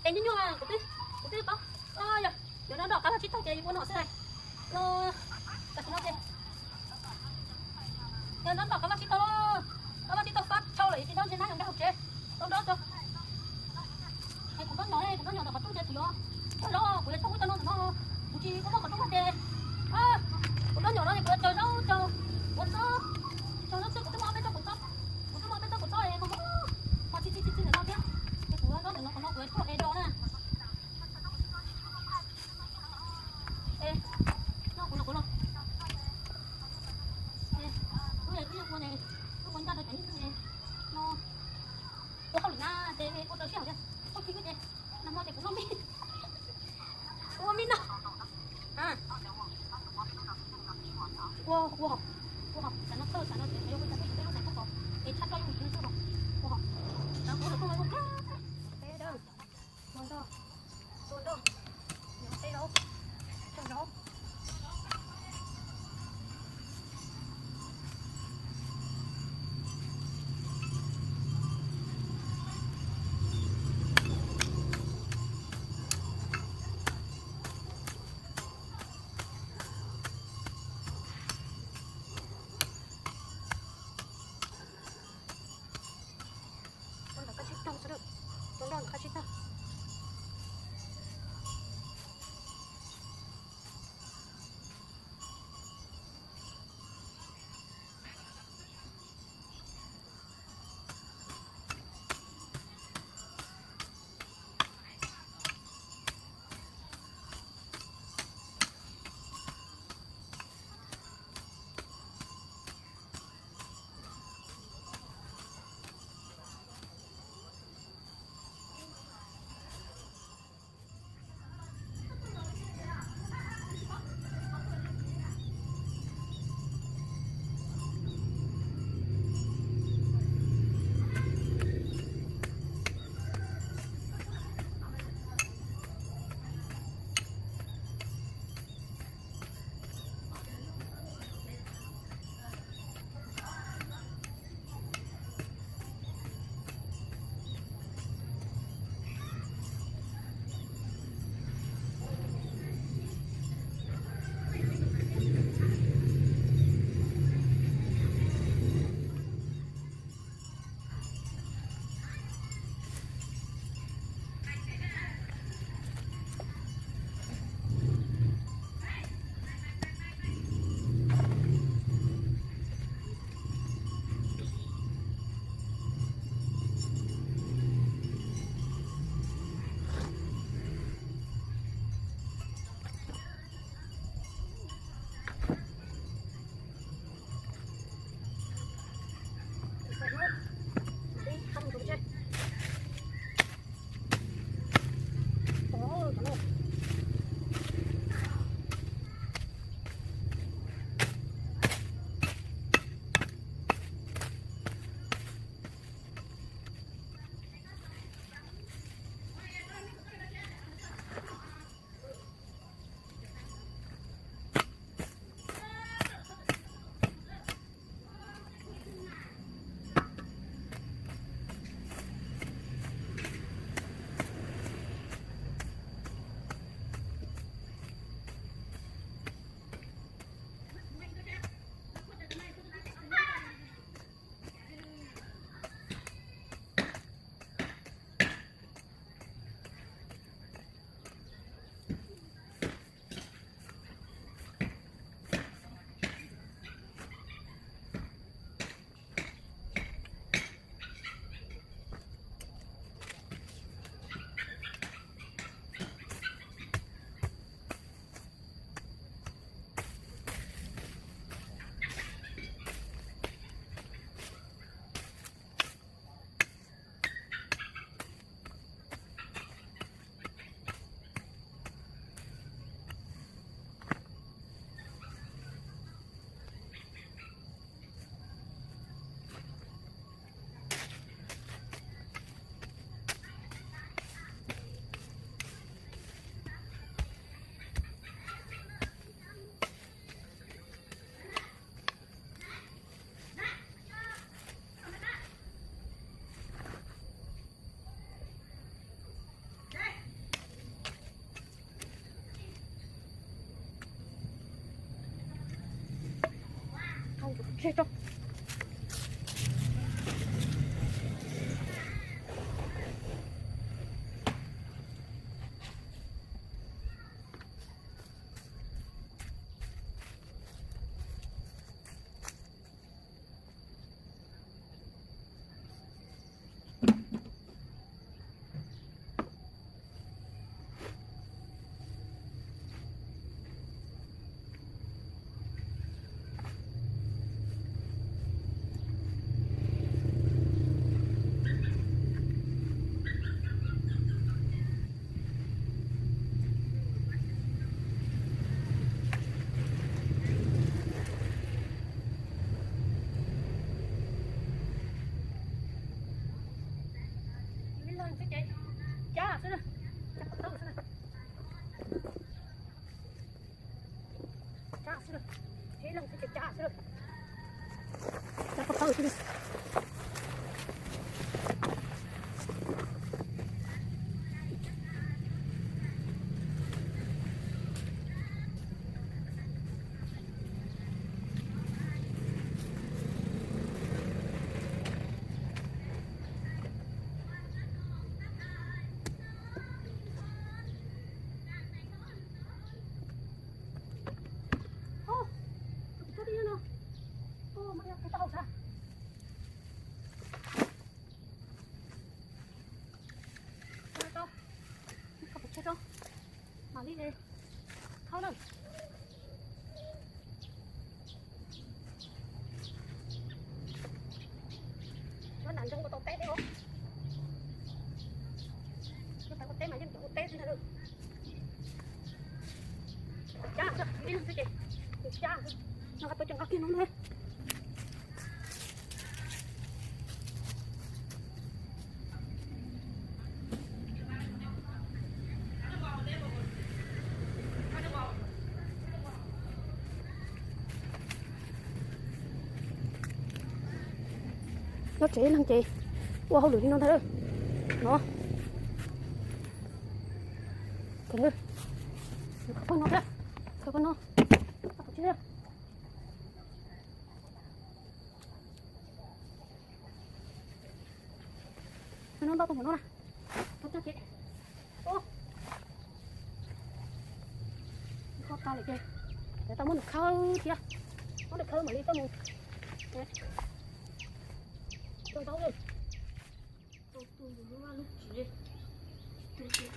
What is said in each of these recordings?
Nyuaj nyuaj kuv twb, kuv twb paub. Yog, yog nrov nrov qab vaj tsib taug ces ua no xwb na. No, tam sim no ces yog nrov nrov qab vaj tsib taug, qab vaj tsib taug fab tshau lawm tsis nrov ntshe nab yuav nkag hauv tsev. Tau nrov tso. Es kuv nrov nyom, kuv nrov nyom ntawm qhov rooj ces kuv yuav, yog zaub kuv yuav coj ub coj no ntawm no. Kuv tsis muaj qhov rooj vaj ces, kuv nrov nyom no ces kuv yuav cog zaub cog, kuv txob, cog zaub txhwb kuv twb muaj ob peb tsob kuv txob, kuv twb muaj ob peb tsob kuv txob es no, ho txi txi txi txi ntawm no thiab. Es kuv nrov ntawm no qhov no kuv yuav tuaj es do na. Es no kuv los kuv los. Es wb, wb ua ne, wb ua ncaj rau cov niag twg ne, no ua hauj lwm na ces ua rau sij hawm thiab. Ua tsis ces nag hmo ces kuv luaj mij, kuv ua mij noj. Ua, ua, ua, tam no thawj tam no ces yuav ua cov peb sawv peb lub xeev tuaj kom es tshaj roj yuj ntsis no xwb os. Ua, tam no kuv los tuaj ua nkag peb dawb. Ua nroj, ua nroj, yuav peb zaub, tsau zaub. Ua ntawm qab tsib taug xwb, ua nroj ntawm qab tsib taug. Tseg tso. Ib leeg xwb ces cab xwb na, cab qhov tawb xwb na. Cab xwb na, ib leeg xwb ces cab xwb na. Cab qhov tawb xwb na. Mam li thauj na. Cov nram nroog ua tau teb thiab os. Cov pais ua teb mas yeej cov ua teb xwb ntag. Cab xwb, ib leeg xwb ces cab xwb. No qhov peb tseem nqa kiag no na. Nyob tsev ib leeg ces ua hauj lwm li no ntag. No, khawb no thiab, khawb no, no ntau tus no na. Kho tau lawm ces tau muab nws khawb thiab, muab nws khawb mam li coj mus rau zaub. Tau tu lub vaj lub tsev, tu ces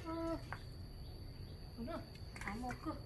av mos kawg.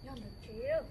Yog ntawm tsev.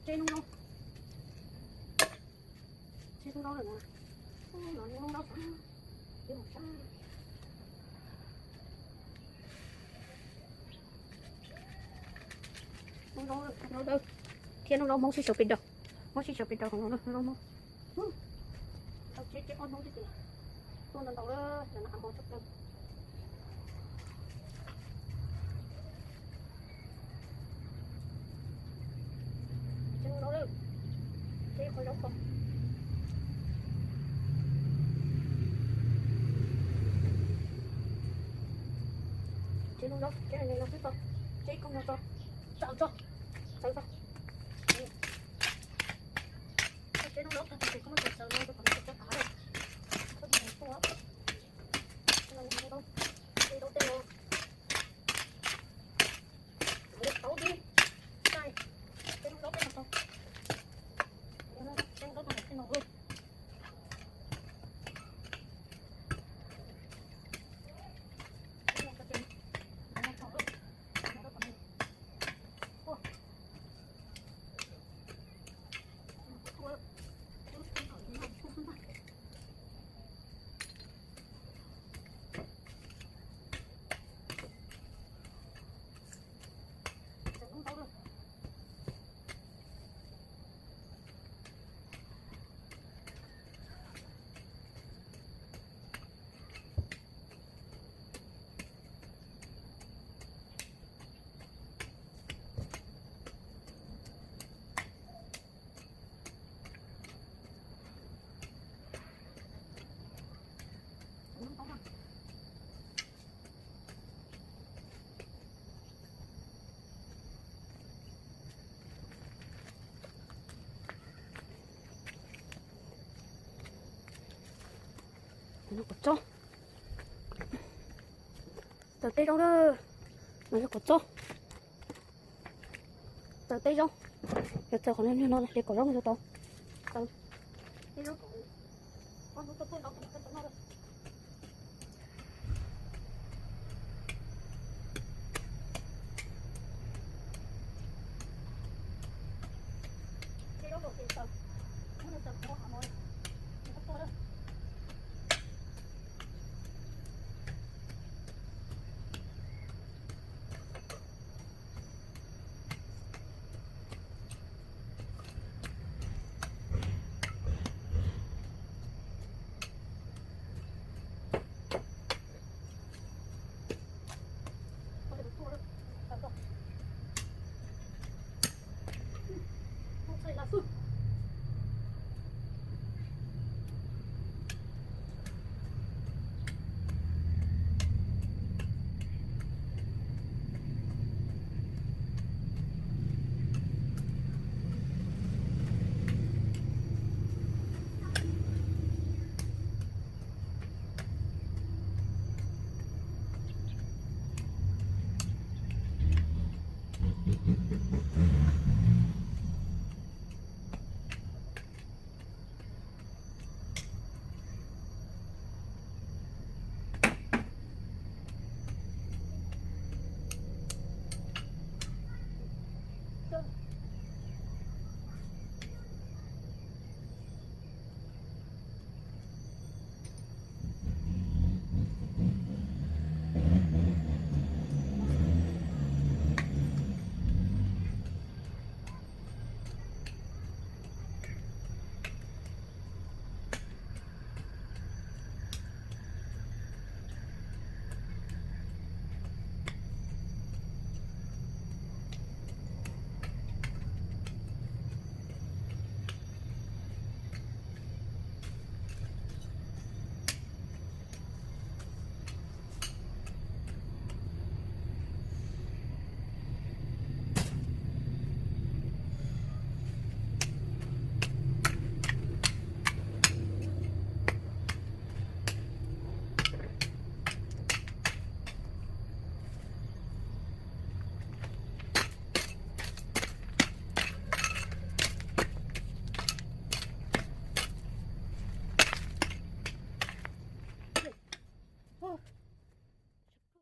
Tseb lub zaub, tseb lub zaub lawm na. Ub, no lub zaub xwb. Ib mus sab. Lub zaub, lub zaub dawb, thiab lub zaub Hmoob sib xyaw pes daws, Hmoob sib xyaw pes daws hauv no lub zaub Hmoob. Tau tseb tseb ob hnub xwb ces tuaj ntau ntau lawm, cov no hav npau tshaj plaws. Tseb lub zaub lawm, tseb qhov zaub ko. Tseb lub zaub, tseb no xwb tso, tseb koj no tso, txaws tso, txaws tso. Tseb lub zaub tag tus koj muab txaws txaws no rau kom nws txaws tag lawm. Koj tus mus tuaj, tseb lub zaub, tseb zaub tej no. Ua li tau li, sai, tseb lub zaub tej no tso, tseb lub zaub tej no tej no. Txaws tej zaub na, no yog kaum txob. Txaws tej zaub, yog txaws qhov niag no li kaum zaub no tau. Txaws tej zaub kaum.